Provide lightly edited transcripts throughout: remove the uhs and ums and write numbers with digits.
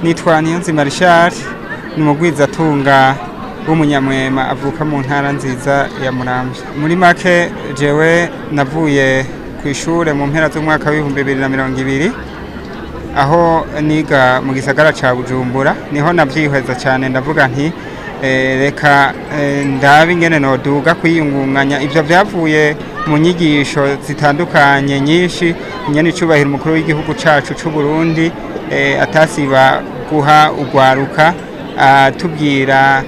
Nitwa Niyonzima Richard, ni umugwizatunga w'umunyamwema avuka mu ntara nziza ya Muramvya. Muri make, jewe navuye ku ishure mu mpera z'umwaka w'2020, aho niga mu gisagara ca Bujumbura. Niho navyihweza cyane, ndavuga nti reka ndabe ingene noduga kwiyungunganya. Ivyo vyavuye mu nyigisho zitandukanye nyinshi nyene icubahiro umukuru w'igihugu cacu c'u Burundi atasiba guha ugwaruka, atubwira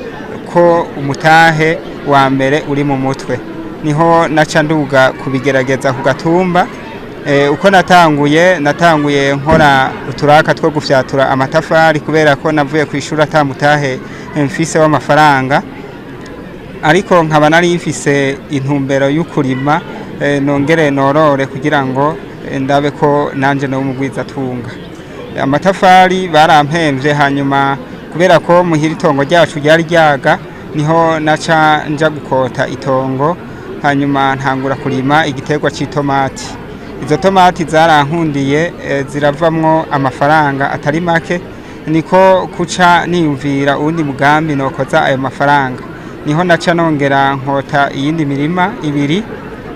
ko umutahe wa mbere uri mu mutwe. Niho naca nduga kubigerageza ku gatumba. Uko natanguye nkora uturaka two gufyatura amatafari, kubera ko navuye ku ishuri atamutahe mfise w'amafaranga, ariko nkaba nari mfise intumbero y'ukurima, nongere norore kugira ngo ndabe ko nanje no mugwizatunga. Amatafari barampemvye, hanyuma kubera ko muhira itongo ryacu ryari ryaga, niho naca nja gukota itongo, hanyuma ntangura kurima igiterwa c'itomati. Izo tomati zarankundiye, ziravamwo amafaranga atari make. Niko kuca niyumvira uwundi mugambi nokoza ayo mafaranga. Niho naca nongera nkota iyindi mirima ibiri,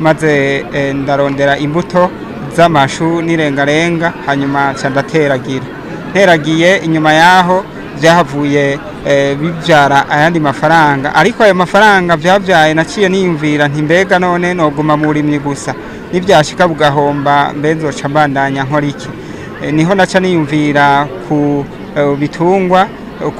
maze ndarondera imbuto z'amashu n'irengarenga, hanyuma nca ndateragira. Nteragiye, inyuma yaho byahavuye bibyara ayandi mafaranga. Ariko ayo mafaranga byabyaye, naciye niyumvira nti: mbega none noguma mu burimyi gusa, nibyashika bugahomba, mbe nzoca mbandanya nkora iki? Niho naca niyumvira ku bitungwa,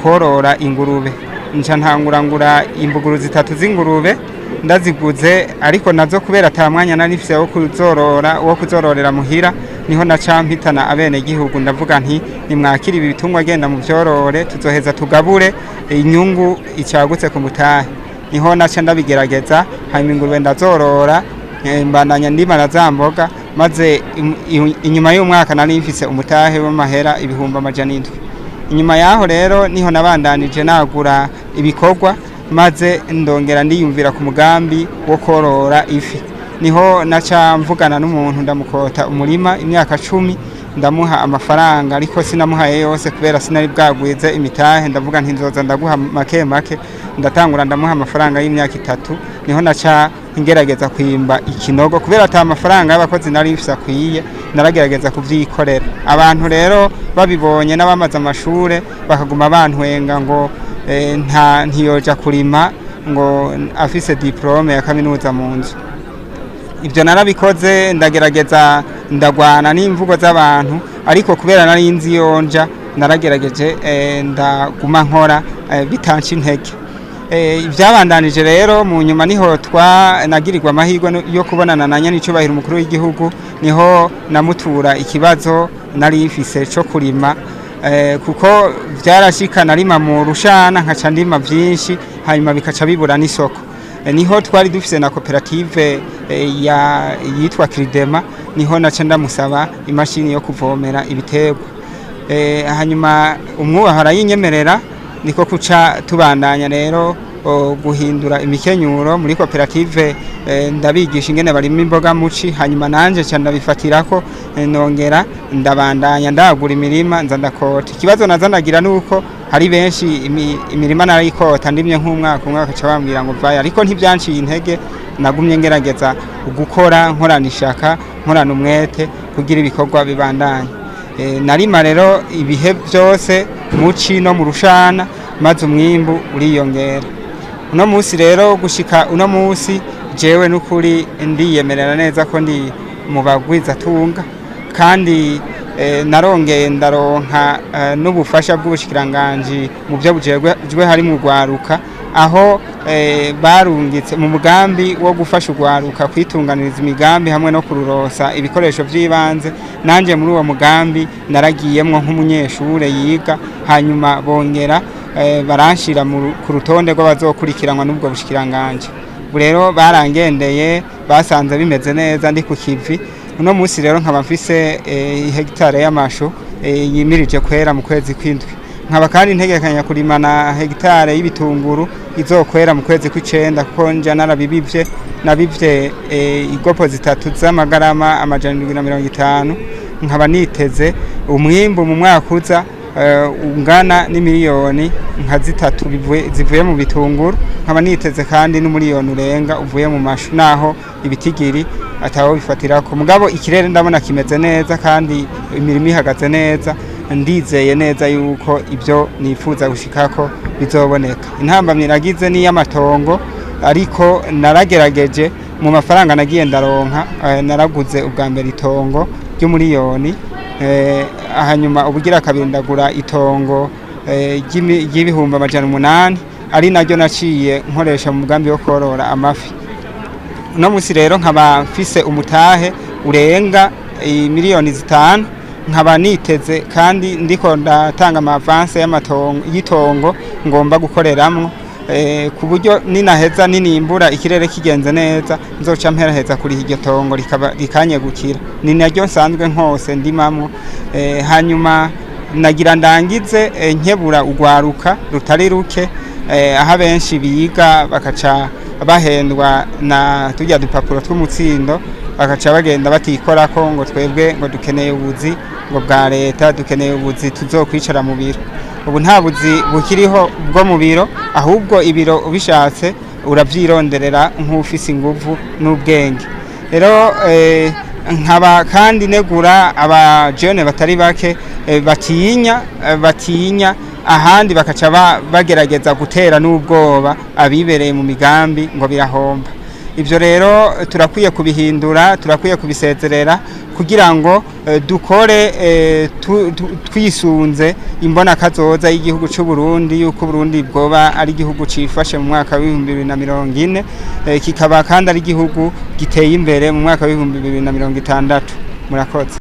korora ingurube. Nca ntangura ngura imbuguru zitatu z'ingurube. Ndaziguze, ariko nazo kubera ata mwanya nari mfise wo kuzorora, wo kuzororera muhira, niho naca mpitana abenegihugu, ndavuga nti: nimwakire ibi bitungwa, genda mu vyorore, tuzoheza tugabure inyungu icagutse ku mutahe. Niho naca ndabigerageza, hanyuma ingurube ndazorora, mbandanya ndima na za mboga, maze inyuma y'umwaka nari mfise umutahe w'amahera 700,000. Inyuma yaho rero niho nabandanije nagura ibikorwa, maze ndongera ndiyumvira ku mugambi wo korora ifi. Niho naca mvugana n'umuntu, ndamukota umurima imyaka 10, ndamuha amafaranga, ariko sinamuhaye yose kubera sinari bwagwize imitahe. Ndavuga nti: nzoza ndaguha make make. Ndatangura ndamuha amafaranga y'imyaka 3. Niho naca ngerageza kwimba ikinogo. Kubera ata mafaranga y'abakozi nari mfise akwiye, naragerageza kuvyikorera. Abantu rero babibonye n'abamaze amashure bakaguma bantwenga ngo nta ntiyoja kurima, ngo afise diplome ya kaminuza mu nzu. Ibyo narabikoze, ndagerageza, ndagwana n'imvugo z'abantu, ariko kubera nari nzi yonja, naragerageje, ndaguma nkora, bitanca intege. Ibyabandanije rero mu nyuma, niho twa nagirirwa amahirwe yo kubonana na nyanicubahiro umukuru w'igihugu. Niho namutura ikibazo nari mfise co kurima, kuko vyarashika narima mu rushana, nkaca ndima vyinshi, hanyuma bikaca bibura n'isoko. Niho twari dufise na koperative ya yitwa Cridema. Niho naca ndamusaba imashini yo kuvomera ibiterwa, hanyuma umwubaha arayinyemerera. Niko kuca tubandanya rero guhindura imikenyuro muri koperative, ndabigisha ingene barima imboga muci, hanyuma nanje ca ndabifatirako, nongera ndabandanya ndagura imirima, nza ndakota. Ikibazo naza ndagira nuko hari benshi imirima narayikota, ndimye nk'umwaka umwe bakaca bambwira ngo vayo, ariko ntibyanciye intege. Nagumye ngerageza gukora, nkorana ishaka, nkorana umwete kugira ibikorwa bibandanye. Narima rero ibihe byose, muci no mu rushana, maze umwimbu uriyongera. Uno munsi rero, gushika uno munsi, jewe n'ukuri ndiyemerera neza ko ndi mu bagwizatunga, kandi narongeye ndaronka n'ubufasha bw'ubushikiranganji mu byo bujejwe hari mu rwaruka, aho barungitse mu mugambi wo gufasha urwaruka kwitunganiriza imigambi hamwe no kururosa ibikoresho by'ibanze. Nanjye muri uwo mugambi naragiyemwo nk'umunyeshure yiga, hanyuma bongera baranshira ku rutonde rw'abazokurikiranwa n'ubwo bushikiranganji. Ubu rero barangendeye, basanze bimeze neza, ndi ku kivi. Uno munsi rero nkaba mfise hegitare y'amashu yimirije kwera mu kwezi kw'indwi, nkaba kandi ntegekanya kurima na hegitare y'ibitunguru izokwera mu kwezi kw'icenda, kuko nja narabibivye. Nabivye igopo zitatu z'amagarama 750, nkaba niteze umwimbu mu mwaka uza. ungana n'imiliyoni nka zitatu zivuye mu bitunguru, nkaba niteze kandi n'umuriyoni urenga uvuye mu mashu, naho ibitigiri ataho bifatirako. Mugabo ikirere ndabona kimeze neza kandi imirimo ihagaze neza, ndizeye neza yuko ibyo nifuza gushikako bizoboneka. Intambamyi nagize ni iy'amatongo, ariko naragerageje mu mafaranga nagiye ndaronka, naraguze ubwa mbere itongo ry'umuriyoni, hanyuma ubugira kabiri ndagura itongo ry'ibihumbi 800, ari naryo naciye nkoresha mu mugambi wo korora amafi. Uno munsi rero nkaba mfise umutahe urenga miliyoni 5, nkaba niteze kandi ndiko ndatanga ama avances y'amatongo y'itongo ngomba gukoreramwo, ku buryo ninaheza ninimbura ikirere kigenze neza nzoca mperaheza kuriha iryo tongo rikaba rikanyegukira, ni naryo nsanzwe nkose ndimamwo. Hanyuma nagira ndangize nkebura urwaruka rutari ruke, aho abenshi biga bakaca bahendwa na turya dupapuro tw'umutsindo, bakaca bagenda batikorako ngo twebwe ngo dukeneye ubuzi ngo bwa leta, dukeneye ubuzi tuzokwicara mu biro. Ubu nta buzi bukiriho bwo mu biro, ahubwo ibiro ubishatse uravyironderera nk'ufise inguvu n'ubwenge. Rero nkaba kandi negura abajene batari bake batinya ahandi bakaca bagerageza gutera n'ubwoba abibereye mu migambi ngo birahomba. Ibyo rero turakwiye kubihindura, turakwiye kubisezerera kugira ngo dukore twisunze imbona kazoza y'igihugu cy'u Burundi, yuko Burundi bwoba ari igihugu cifashe mu mwaka wa 2040, kikaba kandi ari igihugu giteye imbere mu mwaka wa 2060. Murakoze.